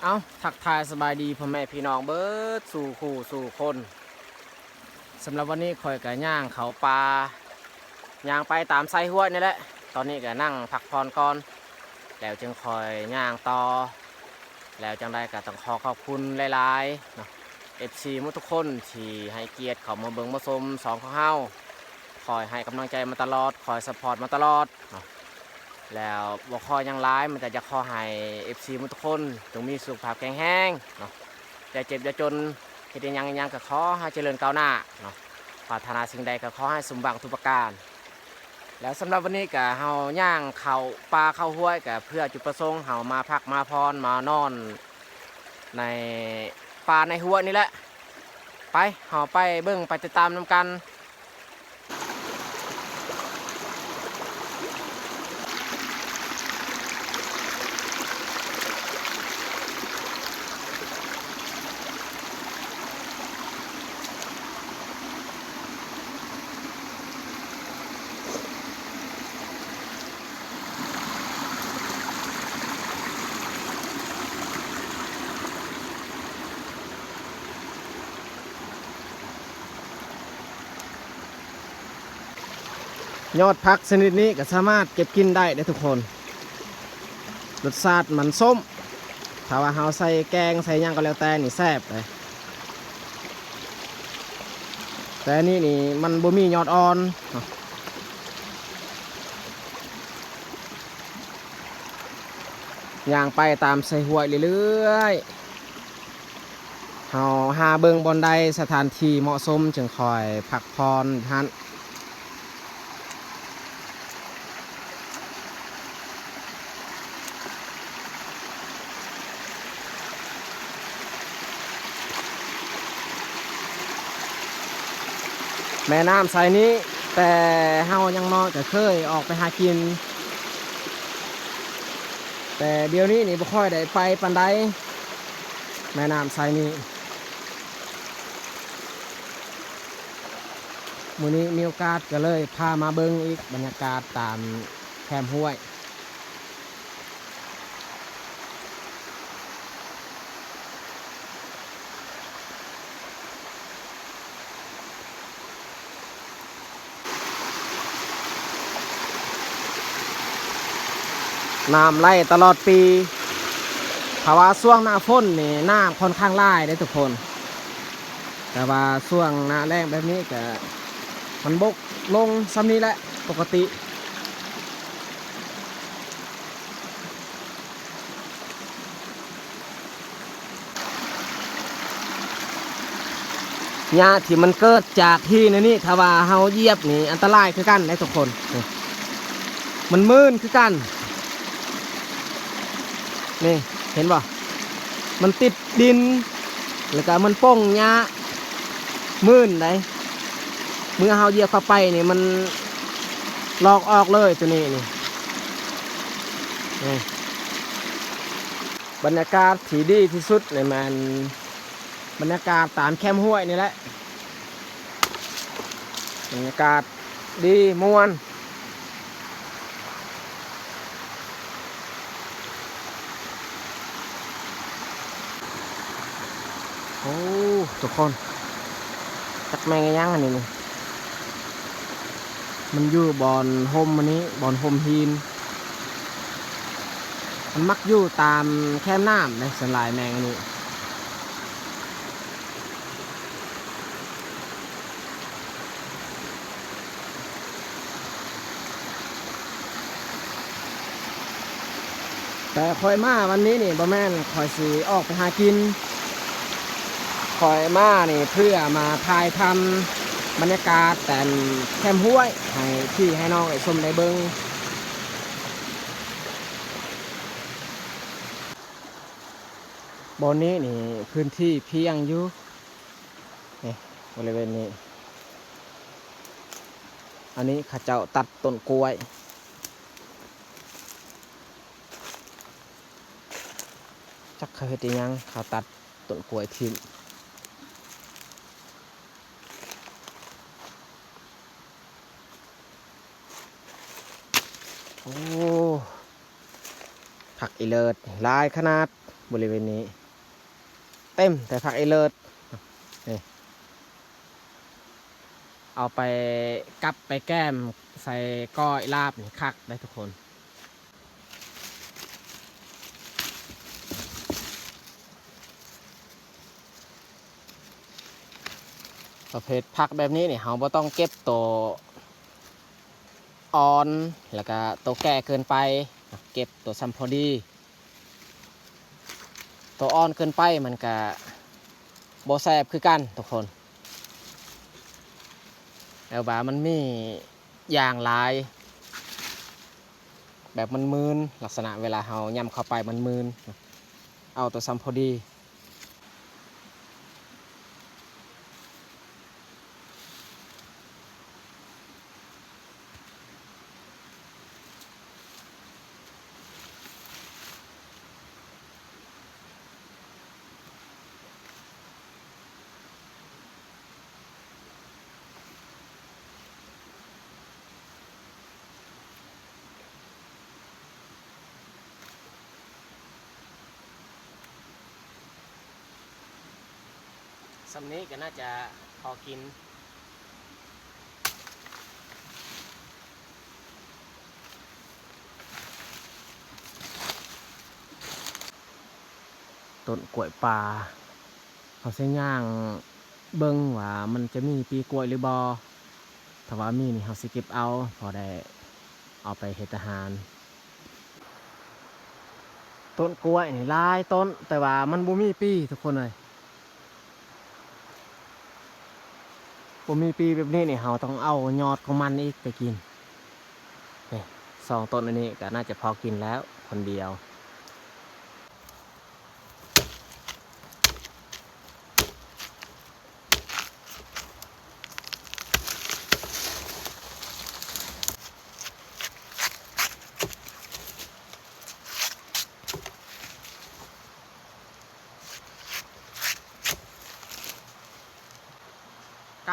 ເອົາ ທັກທາຍສະບາຍດີພໍ່ແມ່ພີ່ນ້ອງເບິດສູ່ຄູ່ສູ່ຄົນ. ສຳລັບວັນນີ້ຂ້ອຍກະຍ່າງເຂົ້າປ່າ ຍ່າງໄປຕາມຊາຍຫ້ວຍນີ້ແຫຼະ. ຕອນນີ້ກະນັ່ງພັກຜ່ອນກ່ອນ ແລ້ວຈຶ່ງຄ່ອຍຍ່າງຕໍ່. ແລ້ວຈັ່ງໃດກະຕ້ອງຂໍຂອບຄຸນຫຼາຍໆເນາະ ເອັຟຊີໝົດທຸກຄົນທີ່ໃຫ້ກຽດເຂົ້າມາເບິ່ງມາຊົມຊ່ອງຂອງເຮົາ ຄອຍໃຫ້ກຳລັງໃຈມາຕະຫຼອດ ຄອຍຊັບພອດມາຕະຫຼອດເນາະ. ແລ້ວບໍ່ຂໍຫຍັງຫຼາຍ ມີແຕ່ຢາກຂໍໃຫ້ເອັຟຊີໝົດທຸກຄົນຈົ່ງມີສຸຂະພາບແຂງແຮງເນາະ ຢ່າເຈັບຢ່າຈົນ ເຮັດອີ່ຫຍັງອີ່ຫຍັງກະຂໍໃຫ້ຈະເລີນກ້າວໜ້າເນາະ ປາດຖະໜາສິ່ງໃດກະຂໍໃຫ້ສົມຫວັງທຸກປະການ. ແລ້ວສຳລັບວັນນີ້ກະເຮົາຍ່າງເຂົ້າປ່າເຂົ້າຫ້ວຍ ກະເພື່ອຈຸດປະສົງເຮົາມາພັກມາຜ່ອນມານອນໃນປ່າໃນຫ້ວຍນີ້ແຫຼະ. ໄປ ເຮົາໄປເບິ່ງໄປຕິດຕາມນຳກັນ. ຍອດຜັກຊະນິດນີ້ກະສາມາດເກັບກິນໄດ້ເດ້ທຸກຄົນ. ລົດຊາດມັນສົ້ມ ຖ້າວ່າເຮົາໃສ່ແກງໃສ່ຫຍັງກໍແລ້ວແຕ່ນີ້ແຊບເດ້. ແຕ່ອັນນີ້ນີ້ມັນບໍ່ມີຍອດອ່ອນ. ຍ່າງໄປຕາມຊາຍຫ້ວຍເລື້ອຍໆ ເຮົາຫາເບິ່ງບ່ອນໃດສະຖານທີ່ເໝາະສົມ ຈຶ່ງຄ່ອຍພັກຜ່ອນຫັ້ນ. ແມ່ນ້ຳສາຍນີ້ ແຕ່ເຮົາຍັງນ້ອຍກະເຄີຍອອກໄປຫາກິນ ແຕ່ດຽວນີ້ນີ້ບໍ່ຄ່ອຍໄດ້ໄປປານໃດ ແມ່ນ້ຳສາຍນີ້. ມື້ນີ້ມີໂອກາດກະເລີຍພາມາເບິ່ງອີກ ບັນຍາກາດຕາມແຄມຫ້ວຍ. ນ້ຳໄຫຼຕະຫຼອດປີ ຖ້າວ່າຊ່ວງໜ້າຝົນນີ້ນ້ຳຄ່ອນຂ້າງຫຼາຍເດ້ທຸກຄົນ ແຕ່ວ່າຊ່ວງໜ້າແລ້ງແບບນີ້ກະມັນບົກລົງຊ່ຳນີ້ແຫຼະ ປົກກະຕິ. ຫຍ້າທີ່ມັນເກີດຈາກຫີນອັນນີ້ ຖ້າວ່າເຮົາຢຽບນີ້ອັນຕະລາຍຄືກັນເດ້ທຸກຄົນ. ນີ້ ມັນມື່ນຄືກັນ ນີ້ ເຫັນບໍ່? ມັນຕິດດິນ ແລ້ວກະມັນປົ່ງຫຍ້າ ມື່ນໃດ. ເມື່ອເຮົາຢຽບເຂົ້າໄປນີ້ ມັນລອກອອກເລີຍໂຕນີ້ນີ້. ນີ້ ບັນຍາກາດທີ່ດີທີ່ສຸດນີ້ແມ່ນບັນຍາກາດຕາມແຄມຫ້ວຍນີ້ແຫຼະ ບັນຍາກາດດີມ່ວນ. ໂອ້ ທຸກຄົນ ຈັກແມງອີ່ຫຍັງອັນນີ້ນີ້ ມັນຢູ່ບ່ອນຮົ່ມອັນນີ້ ບ່ອນຮົ່ມຫີນ ມັນມັກຢູ່ຕາມແຄມນ້ຳເດ້ ສ່ວນຫຼາຍແມງອັນນີ້. ແຕ່ຂ້ອຍມາວັນນີ້ນີ້ ບໍ່ແມ່ນຂ້ອຍຊິອອກໄປຫາກິນ ຂ້ອຍມານີ້ເພື່ອມາຖ່າຍທຳບັນຍາກາດແຕ່ແຄມຫ້ວຍ ໃຫ້ພີ່ໃຫ້ນ້ອງໄດ້ຊົມໄດ້ເບິ່ງ. ບ່ອນນີ້ນີ້ພື້ນທີ່ພຽງຢູ່ ນີ້ ບໍລິເວນນີ້ ອັນນີ້ເຂົາເຈົ້າຕັດຕົ້ນກ້ວຍ ຈັກເຂົາເຮັດອີ່ຫຍັງ ເຂົາຕັດຕົ້ນກ້ວຍຖິ້ມ. ໂອ້ ຜັກອີເລີດຫຼາຍຂະໜາດບໍລິເວນນີ້. ເຕັມແຕ່ຜັກອີເລີດ ນີ້ ເອົາໄປກັບໄປແກ້ມໃສ່ກ້ອຍລາບນີ້ຄັກໄດ໋ທຸກຄົນ. ປະເພດຜັກແບບນີ້ນີ້ ເຮົາບໍ່ຕ້ອງເກັບໂຕອ່ອນ ແລ້ວກະໂຕແກ່ເກີນໄປ ເກັບໂຕຊ່ຳພໍດີ. ໂຕອ່ອນເກີນໄປມັນກະບໍ່ແຊບຄືກັນທຸກຄົນ ແບບວ່າມັນມີຢ່າງຫຼາຍ ແບບມັນມື່ນ ລັກສະນະເວລາເຮົາຫຍ້ຳເຂົ້າໄປມັນມື່ນ ເອົາໂຕຊ່ຳພໍດີ. ສ່ຳນີ້ກໍໜ້າຈະພໍກິນ. ຕົ້ນກ້ວຍປ່າ ເຮົາຊິຍ່າງເບິ່ງວ່າມັນຈະມີປີກ້ວຍຫຼືບໍ່. ຖ້າວ່າມີນີ້ເຮົາຊິເກັບເອົາ ພໍໄດ້ເອົາໄປເຮັດອາຫານ. ຕົ້ນກ້ວຍນີ້ຫຼາຍຕົ້ນ ແຕ່ວ່າມັນບໍ່ມີປີທຸກຄົນເອີຍ. ບໍ່ມີປີແບບນີ້ນີ້ ເຮົາຕ້ອງເອົາຍອດຂອງມັນອີກໄປກິນ. ນີ້ ສອງຕົ້ນອັນນີ້ກໍໜ້າຈະພໍກິນແລ້ວຄົນດຽວ.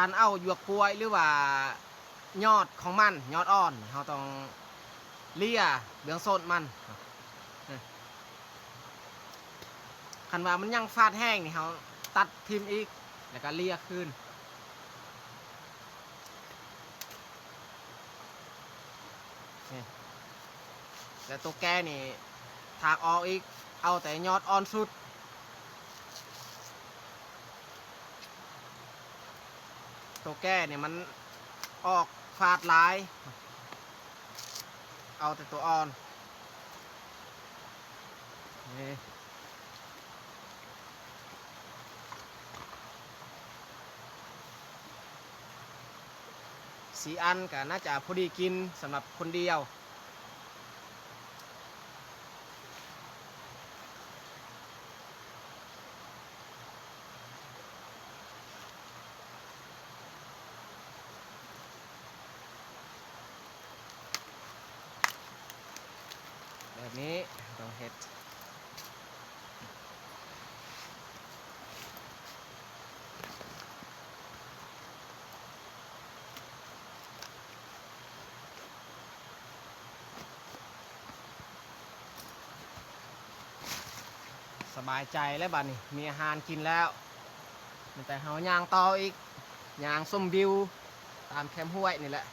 ການເອົາຢວກກ້ວຍ ຫຼືວ່າຍອດຂອງມັນ ຍອດອ່ອນ ເຮົາຕ້ອງເລຍເບື້ອງສົ້ນມັນ. ຄັນວ່າມັນຍັງຟາດແຮງນີ້ ເຮົາຕັດຖິ້ມອີກ ແລ້ວກໍເລຍຄືນ. ນີ້ ແລ້ວໂຕແກ່ນີ້ຖາກອອກອີກ ເອົາແຕ່ຍອດອ່ອນສຸດ. ໂຕແກ່ນີ້ມັນອອກຟາດຫຼາຍ ເອົາແຕ່ໂຕອ່ອນ. ນີ້ ສີ່ອັນກໍໜ້າຈະພໍດີກິນສຳລັບຄົນດຽວ. ແບບນີ້ຕ້ອງເຮັດ. ສະບາຍໃຈແລ້ວບາດນີ້ ມີອາຫານກິນແລ້ວ ມີແຕ່ເຮົາຍ່າງຕໍ່ອີກ ຍ່າງຊົມວິວຕາມແຄມຫ້ວຍນີ້ແຫຼະ.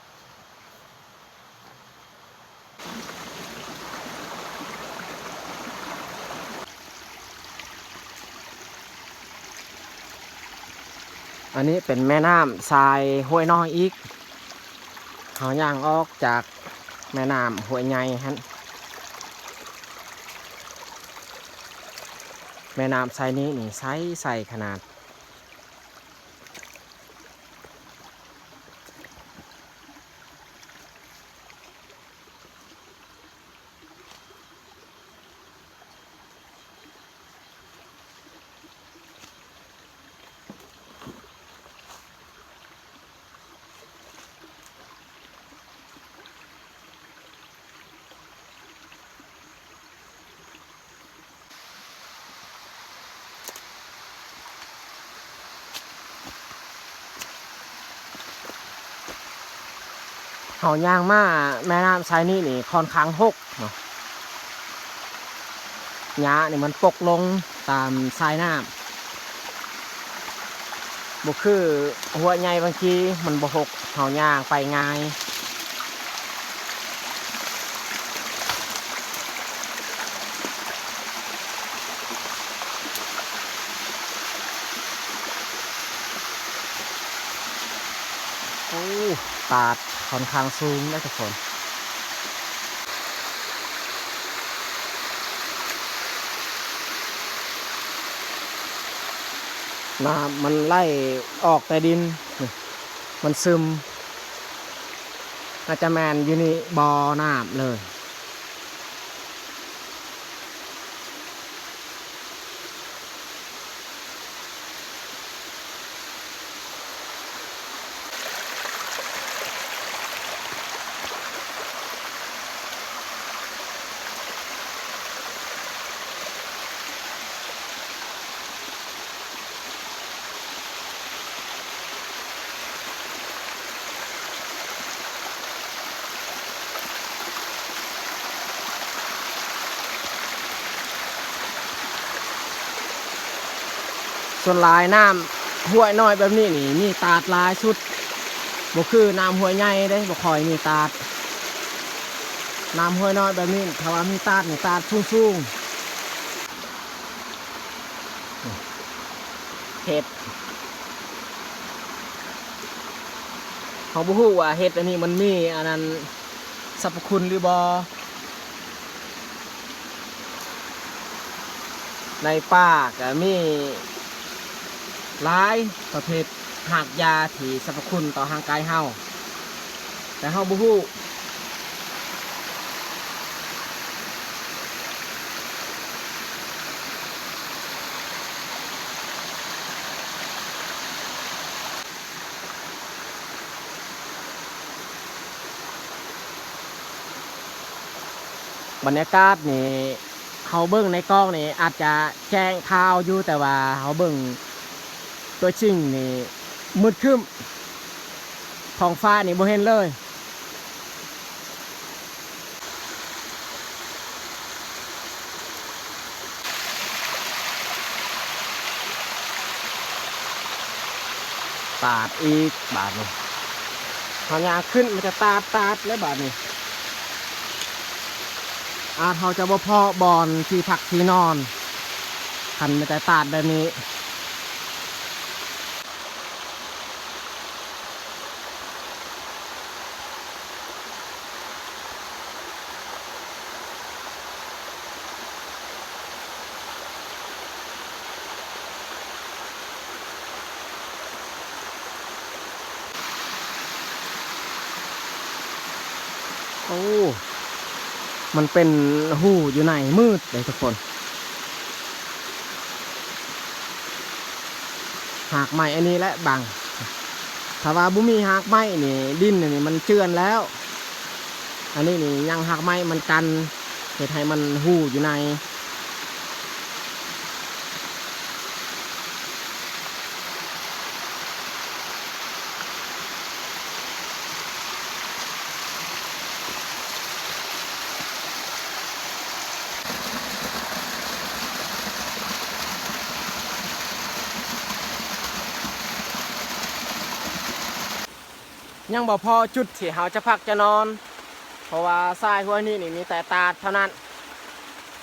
ອັນນີ້ເປັນແມ່ນ້ຳສາຍຫ້ວຍນ້ອຍອີກ. ເຮົາຍ່າງອອກຈາກແມ່ນ້ຳຫ້ວຍໃຫຍ່ຫັ້ນ. ແມ່ນ້ຳສາຍນີ້ນີ້ໃສ ໃສຂະໜາດ. ເຮົາຍ່າງມາແມ່ນ້ຳສາຍນີ້ນີ້ຄ່ອນຂ້າງຮົກເນາະ. ຫຍ້ານີ້ມັນປົກລົງຕາມສາຍນ້ຳ. ບໍ່ຄືຫ້ວຍໃຫຍ່ບາງທີມັນບໍ່ຮົກ ເຮົາຍ່າງໄປງ່າຍ. ໂອ້ ຕາດຂ້ອນຂ້າງສູງເດ້ທຸກຄົນ. ນ້ຳມັນໄຫຼອອກແຕ່ດິນ ມັນຊຶມ ໜ້າຈະແມ່ນຢູ່ນີ້ບໍ່ນ້ຳເລີຍ. ສ່ວນຫຼາຍນ້ຳຫ້ວຍນ້ອຍແບບນີ້ນີ້ ມີຕາດຫຼາຍສຸດ ບໍ່ຄືນ້ຳຫ້ວຍໃຫຍ່ເດ້ ບໍ່ຄ່ອຍມີຕາດ. ນ້ຳຫ້ວຍນ້ອຍແບບນີ້ ຖ້າວ່າມີຕາດນີ້ ຕາດສູງໆ. ເຫັດ ເຮົາບໍ່ຮູ້ວ່າເຫັດອັນນີ້ມັນມີອັນນັ້ນ ສັບພະຄຸນຫຼືບໍ່. ໃນປ່າກະມີຫຼາຍປະເພດຮາກຢາທີ່ສັບພະຄຸນຕໍ່ຮ່າງກາຍເຮົາ ແຕ່ເຮົາບໍ່ຮູ້. ບັນຍາກາດນີ້ ເຮົາເບິ່ງໃນກ້ອງນີ້ອາດຈະແຈ້ງຂາວຢູ່ ແຕ່ວ່າເຮົາເບິ່ງຕົວຈິງນີ້ມືດຄຶ້ມ ທ້ອງຟ້ານີ້ບໍ່ເຫັນເລີຍ. ຕາດອີກບາດນີ້ ເຮົາຍ່າງຂຶ້ນມັນຈະຕາດໆ ແລ້ວບາດນີ້ ອາດເຮົາຈະບໍ່ພໍ້ບ່ອນທີ່ພັກທີ່ນອນ ຄັນມັນຈະຕາດແບບນີ້. ໂອ້ ມັນເປັນຮູຢູ່ໃນມືດເດ້ທຸກຄົນ. ຮາກໄມ້ອັນນີ້ແຫຼະບັງ. ຖ້າວ່າບໍ່ມີຮາກໄມ້ນີ້ ດິນອັນນີ້ມັນເຈື່ອນແລ້ວ. ອັນນີ້ນີ້ຍັງຮາກໄມ້ມັນກັນ ເຮັດໃຫ້ມັນຮູຢູ່ໃນ. ຍັງບໍ່ພໍຈຸດທີ່ເຮົາຈະພັກຈະນອນ ເພາະວ່າຊາຍຫ້ວຍນີ້ນີ້ມີແຕ່ຕາດເທົ່ານັ້ນ.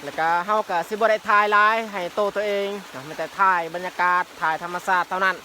ແລ້ວກະເຮົາກະຊິບໍ່ໄດ້ຖ່າຍຫຼາຍໃຫ້ໂຕໂຕເອງເນາະ ມີແຕ່ຖ່າຍບັນຍາກາດ ຖ່າຍທຳມະຊາດເທົ່ານັ້ນ.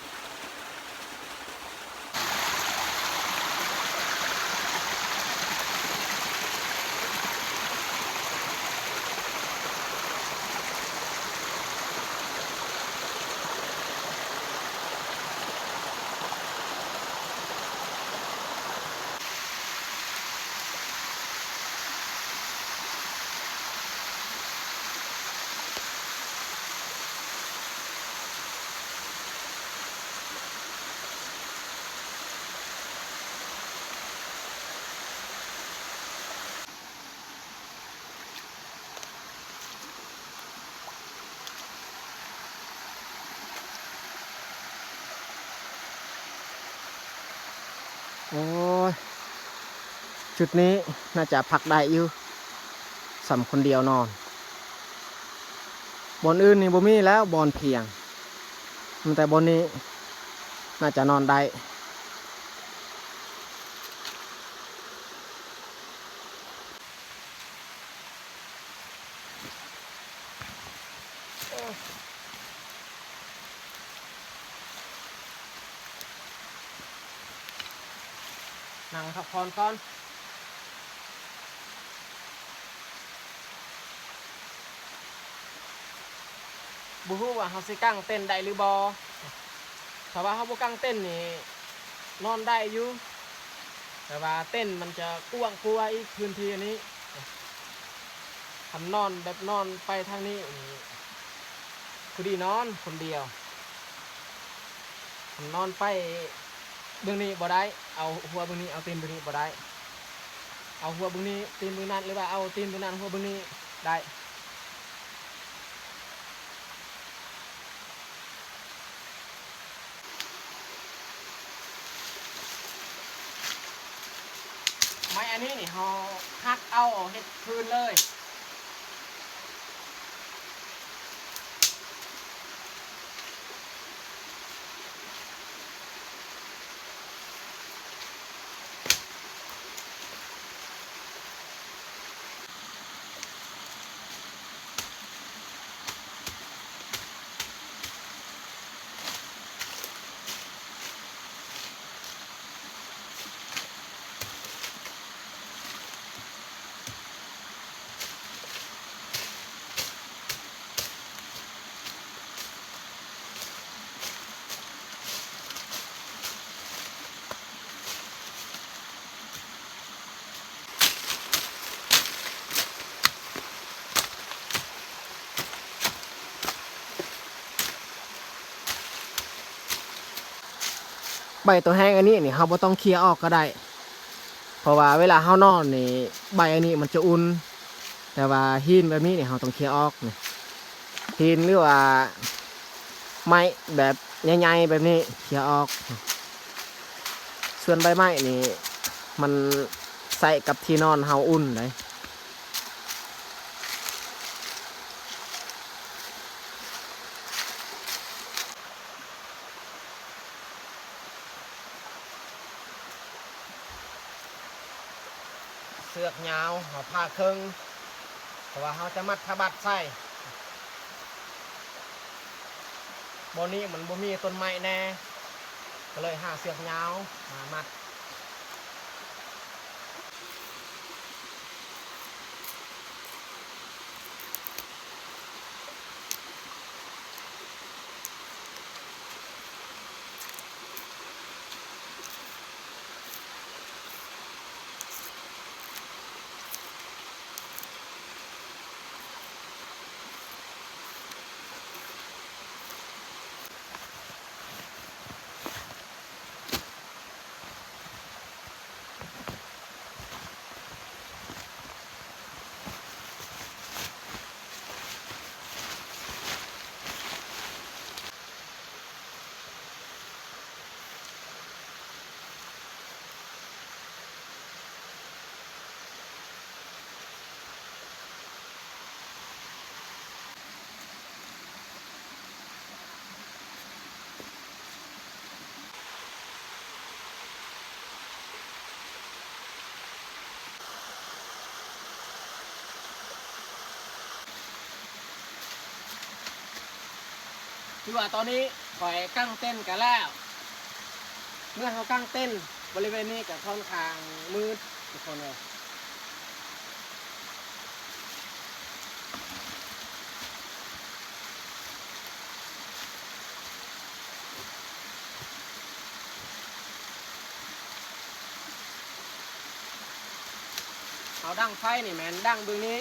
ໂອ້ຍ ຈຸດນີ້ໜ້າຈະພັກໄດ້ຢູ່ ສ່ຳຄົນດຽວນອນ. ບ່ອນອື່ນນີ້ບໍ່ມີແລ້ວ ບ່ອນພຽງ ມີແຕ່ບ່ອນນີ້. ໜ້າຈະນອນໄດ້. ນັ່ງພັກຜ່ອນກ່ອນ. ບໍ່ຮູ້ວ່າເຮົາຊິກາງເຕັນໄດ້ຫຼືບໍ່. ຖ້າວ່າເຮົາບໍ່ກາງເຕັນນີ້ ນອນໄດ້ຢູ່, ແຕ່ວ່າເຕັນມັນຈະກວ້າງກວ່າອີກ ພື້ນທີ່ອັນນີ້. ຄັນນອນແບບນອນໄປທາງນີ້ນີ້ ພໍດີນອນຄົນດຽວ. ຄັນນອນໄປເບື້ອງນີ້ບໍ່ໄດ້, ເອົາຫົວເບື້ອງນີ້ ເອົາຕີນເບື້ອງນີ້ບໍ່ໄດ້, ເອົາຫົວເບື້ອງນີ້ ຕີນເບື້ອງນັ້ນ ຫຼືວ່າເອົາຕີນເບື້ອງນັ້ນ ຫົວເບື້ອງນີ້ໄດ້. ໄມ້ອັນນີ້ນີ້ ເຮົາຫັກເອົາເຮັດພື້ນເລີຍ. ໃບຕົວແຫ້ງອັນນີ້ນີ້ ເຮົາບໍ່ຕ້ອງເຄຍອອກກໍໄດ້ ເພາະວ່າເວລາເຮົານອນນີ້ ໃບອັນນີ້ມັນຈະອຸ່ນ. ແຕ່ວ່າຫີນແບບນີ້ນີ້ ເຮົາຕ້ອງເຄຍອອກນີ້. ຫີນ ຫຼືວ່າໄມ້ແບບໃຫຍ່ໆແບບນີ້ ເຄຍອອກ. ສ່ວນໃບໄມ້ນີ້ ມັນໃຊ້ກັບທີ່ນອນເຮົາອຸ່ນໄດ໋. ເຊືອກຍາວ ເຮົາຜ່າເຄິ່ງ ເພາະວ່າເຮົາຈະມັດຜ້າບັດໃສ່. ບ່ອນນີ້ມັນບໍ່ມີຕົ້ນໄມ້ແນ່ ກໍເລີຍຫາເຊືອກຍາວມາມັດ. ຄືວ່າຕອນນີ້ຂ້ອຍກາງເຕັນກັນແລ້ວ. ເມື່ອເຮົາກາງເຕັນ ບໍລິເວນນີ້ກໍຂ້ອນຂ້າງມືດທຸກຄົນເອີຍ. ເຮົາດັງໄຟນີ້ແມ່ນດັງເບິ່ງນີ້.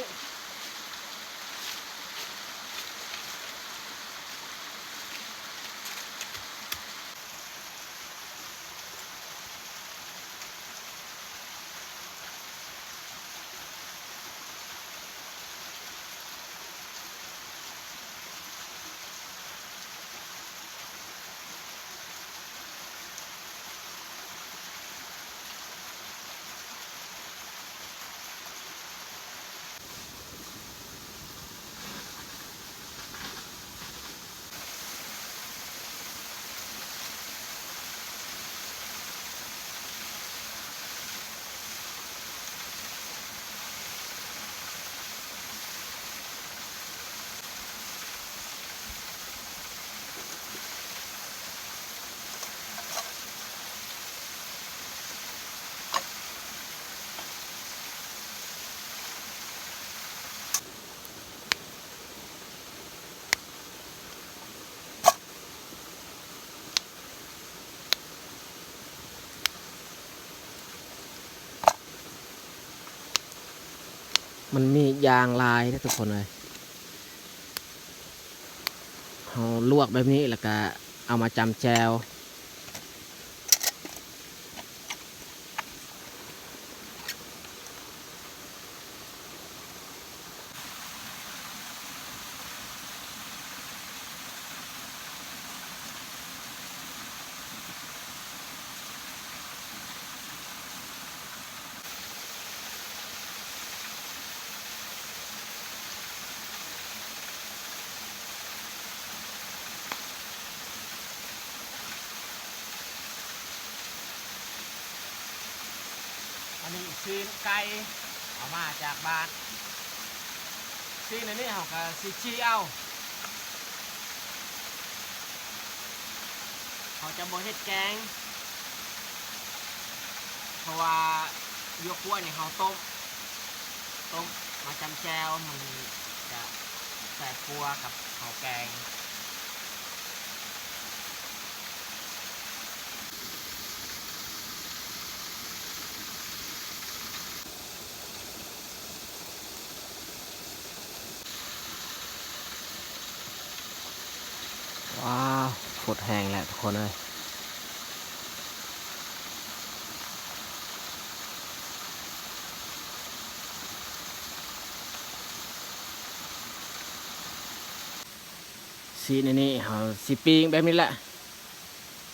ເ ມັນມີຢ່າງຫຼາຍເດ້ທຸກຄົນເອີຍ. ເຮົາລວກແບບນີ້ ແລ້ວກະເອົາມາຈ້ຳແຈ່ວ. ອັນນີ້ຊີ້ນໄກ່ ເອົາມາຈາກບ້ານ. ຊີ້ນອັນນີ້ເຮົາກະຊິຈີ່ເອົາ. ເຮົາຈະບໍ່ເຮັດແກງ ເພາະວ່າຢວກກ້ວຍນີ້ເຮົາຕົ້ມ ຕົ້ມມາຈ້ຳແຈ່ວ ມັນຈະແຊບກວ່າກັບເຂົ້າແກງ. ວ້າວ ຟົດແຫ້ງແລ້ວທຸກຄົນເອີຍ. ຊີ້ນອັນນີ້ເຮົາຊິປີ້ງແບບນີ້ແຫຼະ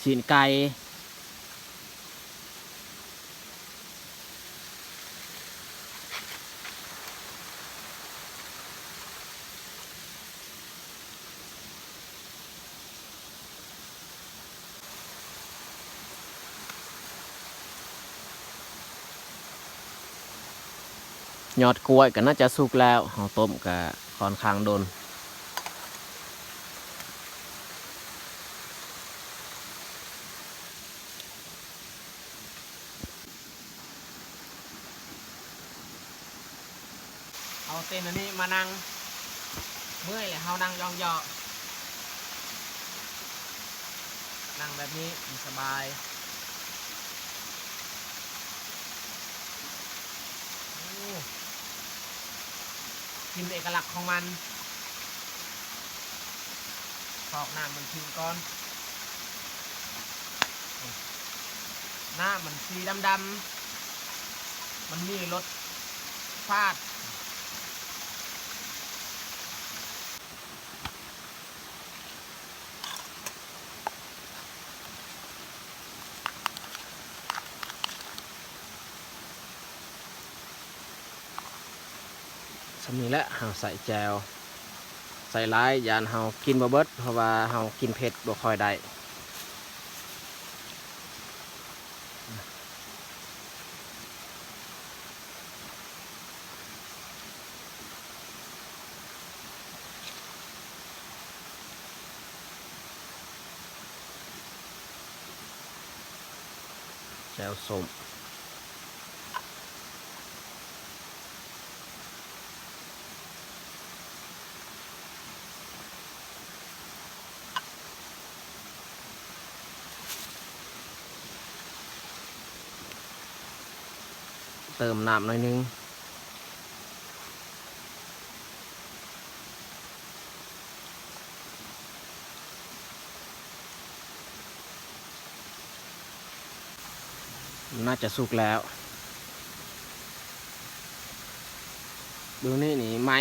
ຊີ້ນໄກ່. ຍອດກ້ວຍກໍໜ້າຈະສຸກແລ້ວ ເຮົາຕົ້ມກໍຂ້ອນຂ້າງດົນ. ເອົາເຕັນອັນນີ້ມານັ່ງ ເມື່ອຍແລ້ວເຮົານັ່ງຢອງຢອ ນັ່ງແບບນີ້ມັນສະບາຍ. ໂອ້ ກິ່ນເອກະລັກຂອງມັນ. ຊອກນ້ຳມັນຖິ້ມກ່ອນ. ນ້ຳມັນສີດຳໆ ມັນມີລົດຊາດ. ສ່ຳນີ້ແຫຼະ ເຮົາໃສ່ແຈ່ວ ໃສ່ຫຼາຍຢ້ານເຮົາກິນບໍ່ເບິດ ເພາະວ່າເຮົາກິນເຜັດບໍ່ຄ່ອຍໄດ້. ແຈ່ວສົ້ມ ເຕີມນ້ຳໜ້ອຍໜຶ່ງ. ໜ້າຈະສຸກແລ້ວ ເບິ່ງນີ້ນີ້ໄໝ້.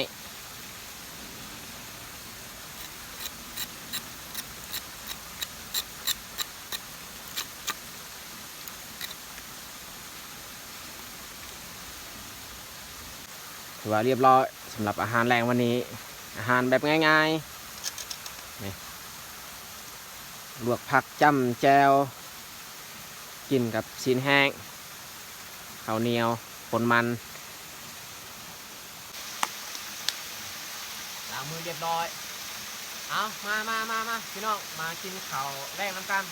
ຖືວ່າລຽບຮ້ອຍສຳລັບອາຫານແລງວັນນີ້ ອາຫານແບບງ່າຍໆ ນີ້ ລວກຜັກຈ້ຳແຈ່ວ ກິນກັບຊີ້ນແຫ້ງ ເຂົ້າໜຽວ ປົ່ນມັນ. ລ້າງມືລຽບຮ້ອຍ. ເອົາ ມາ ມາ ມາ ມາ ພີ່ນ້ອງ ມາກິນເຂົ້າແລງນຳກັນ.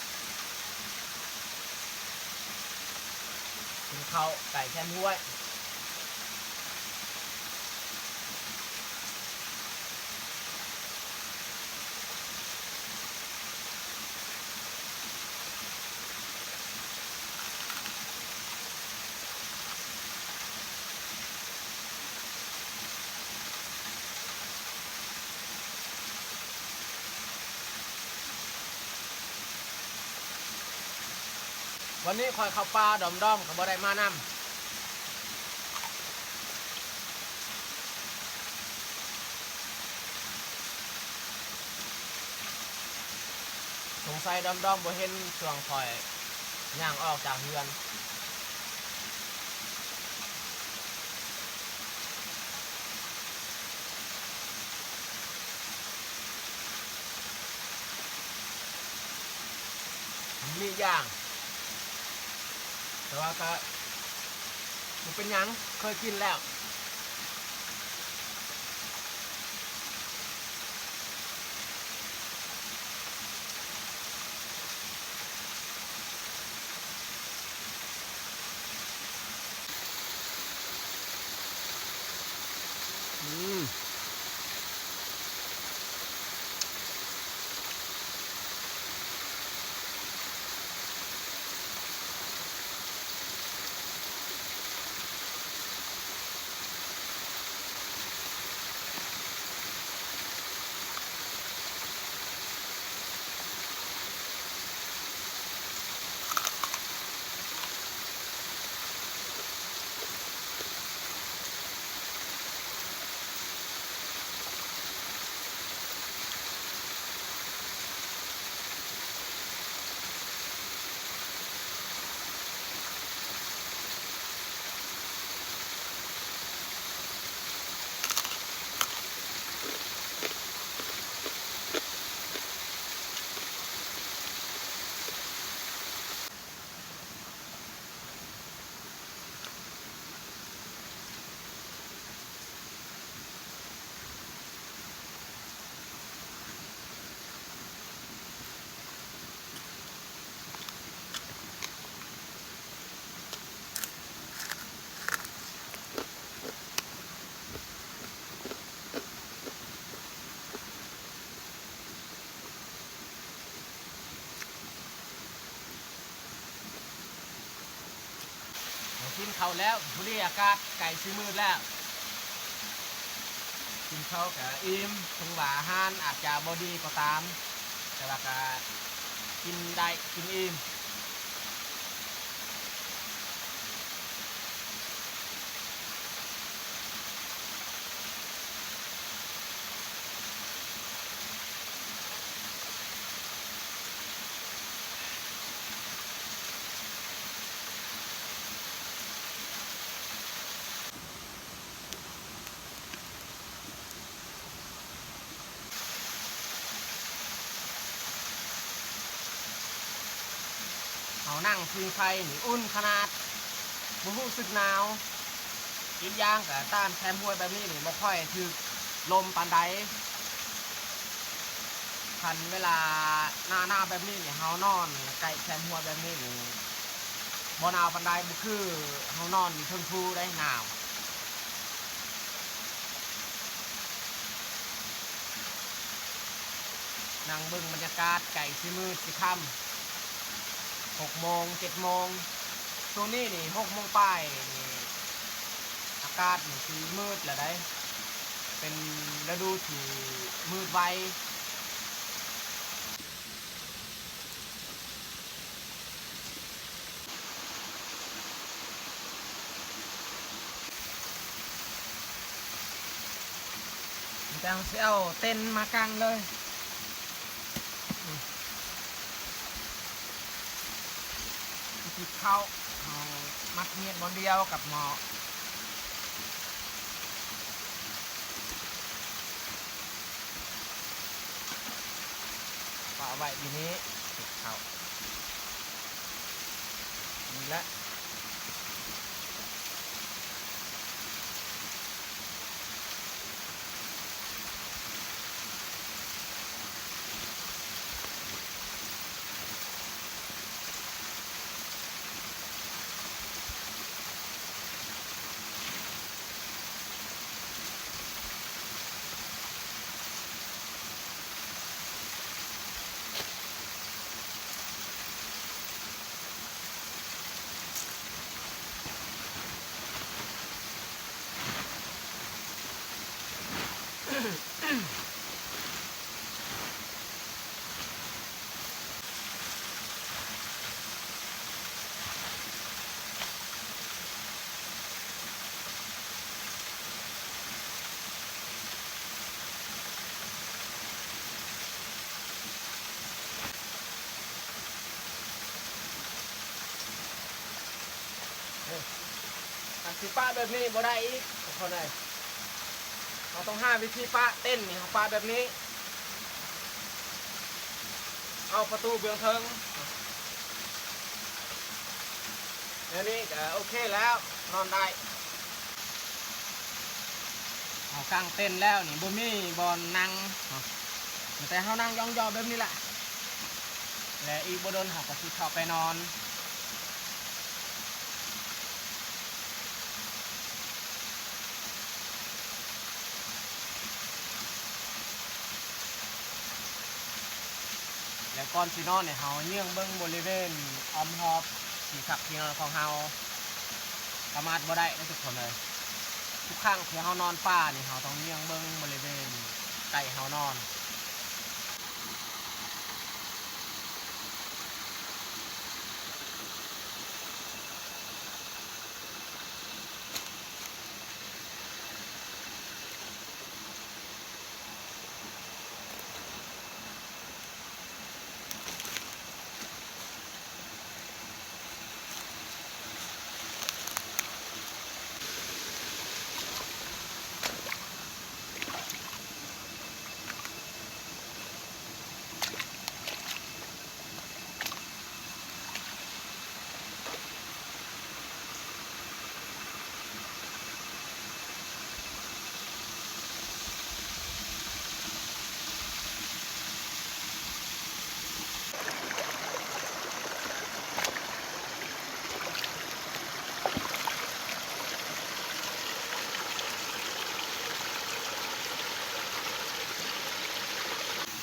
ເ ເຂົ້າໄກ່ແຄມຫ້ວຍ. ວັນນີ້ຂ້ອຍເຂົ້າປ່າດອມໆ ກໍບໍ່ໄດ້ມານຳ. ສົງໄສດອມໆ ບໍ່ເຫັນຊ່ວງຂ້ອຍຍ່າງອອກຈາກເຮືອນ. ມີຢ່າງ ແຕ່ວ່າກະບໍ່ເປັນຫຍັງ ເຄີຍກິນແລ້ວ. ອືມ. ກິນເຂົ້າແລ້ວ ພໍດີອາກາດໃກ້ຊິມືດແລ້ວ. ກິນເຂົ້າກະອີ່ມ, ເຖິງວ່າອາຫານອາດຈະບໍ່ດີກໍຕາມ, ແຕ່ວ່າກະກິນໄດ້, ກິນອີ່ມ. ເຮົານັ່ງພິງໄຟນີ້ອຸ່ນຂະໜາດ, ບໍ່ຮູ້ສຶກໜາວ. ອີກຢ່າງກະຕາມແຄມຫ້ວຍແບບນີ້ນີ້ບໍ່ຄ່ອຍຖືກລົມປານໃດ. ຄັນເວລາໜ້າໜາວແບບນີ້ນີ້ ເຮົານອນໃກ້ແຄມຫ້ວຍແບບນີ້ນີ້ ບໍ່ໜາວປານໃດ, ບໍ່ຄືເຮົານອນຢູ່ເທິງພູໄດ໋ ໜາວ. ນັ່ງເບິ່ງບັນຍາກາດໃກ້ຊິມືດຊິຄ່ຳ ຫົກໂມງ ເຈັດໂມງ. ຊ່ວງນີ້ນີ້ ຫົກໂມງປາຍນີ້ ອາກາດນີ້ຊິມືດແລ້ວໃດ໋, ເປັນລະດູທີ່ມືດໄວ. ແຕ່ເຮົາຊິເອົາເຕັນມາກາງເລີຍ. ອືມ ຕິດເຂົ້າ ເຮົາມັດຮຽດບ່ອນດຽວກັບໝໍ້. ປະໄວ້ຢູ່ນີ້ ເກັບເຂົ້າ ນີ້ແຫຼະ. ຊິປະແບບນີ້ບໍ່ໄດ້ອີກ ທຸກຄົນເອີຍ. ເຮົາຕ້ອງຫາວິທີປະເຕັນນີ້ ເຮົາປະແບບນີ້ ເອົາປະຕູເບື້ອງເທິງ ແນວນີ້ກະໂອເຄແລ້ວ ນອນໄດ້. ເຮົາກາງເຕັນແລ້ວນີ້ ບໍ່ມີບ່ອນນັ່ງເນາະ ມີແຕ່ເຮົານັ່ງຢ່ອງໆແບບນີ້ແຫຼະ ແລະ ອີກບໍ່ດົນເຮົາກໍຊິເຂົ້າໄປນອນ. ແລ້ວກ່ອນຊິນອນນີ້ ເຮົາເຍືອງເບິ່ງບໍລິເວນອ້ອມຮອບທີ່ພັກທີ່ນອນຂອງເຮົາ ປະໝາດບໍ່ໄດ້ເດີທຸກຄົນເອີຍ. ທຸກຄັ້ງທີ່ເຮົານອນປ່ານີ້ ເຮົາຕ້ອງເຍືອງເບິ່ງບໍລິເວນໃກ້ເຮົານອນ.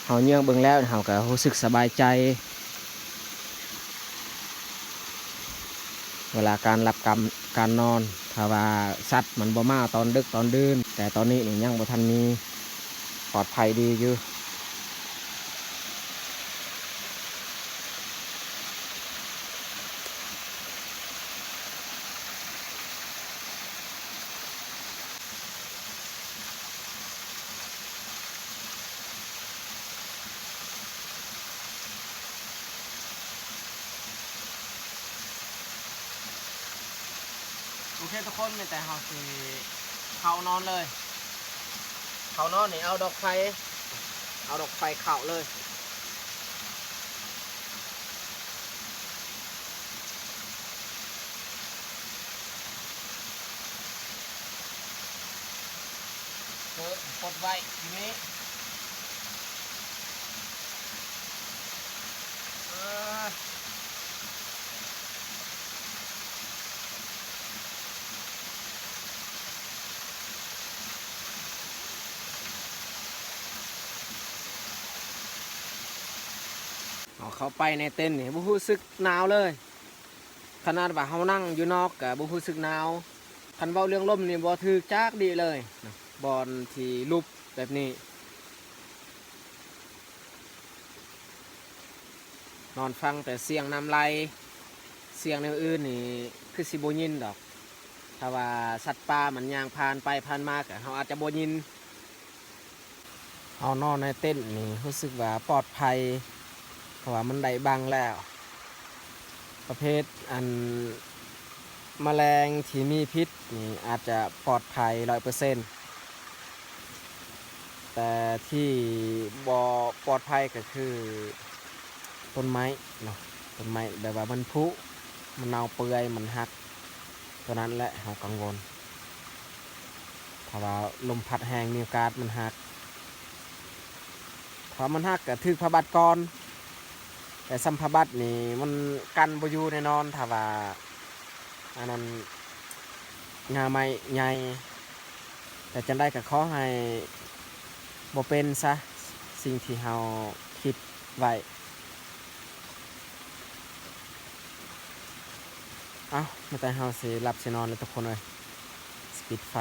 ເຮົາເຍືອງເບິ່ງແລ້ວ ເຮົາກໍຮູ້ສຶກສະບາຍໃຈ ເວລາການຫຼັບ ການ ການນອນ. ຖ້າວ່າສັດມັນບໍ່ມາຕອນດຶກຕອນດື່ນ ແຕ່ຕອນນີ້ນີ້ຍັງບໍ່ທັນມີ ປອດໄພດີຢູ່. ໂອເຄທຸກຄົນ ມີແຕ່ເຮົາຊິເຂົ້ານອນເລີຍ. ເຂົ້ານອນນີ້ເອົາດອກໄຟ ເອົາດອກໄຟເຂົ້າເລີຍ. ເອີ ປົດໄວ້ຢູ່ນີ້ ເອີ. ເຮົາເຂົ້າໄປໃນເຕັນນີ້ບໍ່ຮູ້ສຶກໜາວເລີຍ. ຂະໜາດວ່າເຮົານັ່ງຢູ່ນອກກໍບໍ່ຮູ້ສຶກໜາວ. ຄັນເວົ້າເລື່ອງລົມນີ້ບໍ່ຖືກຈັກດີ້ເລີຍນະ ບ່ອນທີ່ຫຼຸບແບບນີ້. ນອນຟັງແຕ່ສຽງນ້ຳໄຫຼ ສຽງແນວອື່ນນີ້ຄືຊິບໍ່ຍິນດອກ. ຖ້າວ່າສັດປ່າມັນຍ່າງຜ່ານໄປຜ່ານມາ ກໍເຮົາອາດຈະບໍ່ຍິນ. ເຮົານອນໃນເຕັນນີ້ຮູ້ສຶກວ່າປອດໄພ ເພາະວ່າມັນໄດ້ບັງແລ້ວ. ປະເພດອັນ ມະແລງທີ່ມີພິດນີ້ອາດຈະປອດໄພຮ້ອຍເປີເຊັນ ແຕ່ທີ່ບໍ່ປອດໄພກໍຄືຕົ້ນໄມ້ເນາະ, ຕົ້ນໄມ້ແບບວ່າມັນຜຸ ມັນເນົ່າເປື່ອຍ ມັນຫັກ, ຕົວນັ້ນແຫຼະເຮົາກັງວົນ. ຖ້າວ່າລົມພັດແຮງມີໂອກາດມັນຫັກ, ຖ້າມັນຫັກກໍຖືກຜ້າບັດກ່ອນ. ແຕ່ສ່ຳຜ້າບັດນີ້ມັນກັນບໍ່ຢູ່ແນ່ນອນ ຖ້າວ່າອັນນັ້ນງ່າໄມ້ໃຫຍ່. ແຕ່ຈັ່ງໃດກໍຂໍໃຫ້ບໍ່ເປັນຊະ ສິ່ງທີ່ເຮົາຄິດໄວ້. ເອົ້າ ມີແຕ່ເຮົາຊິຫຼັບຊິນອນແລ້ວທຸກຄົນເອີຍ, ຊິປິດໄຟ.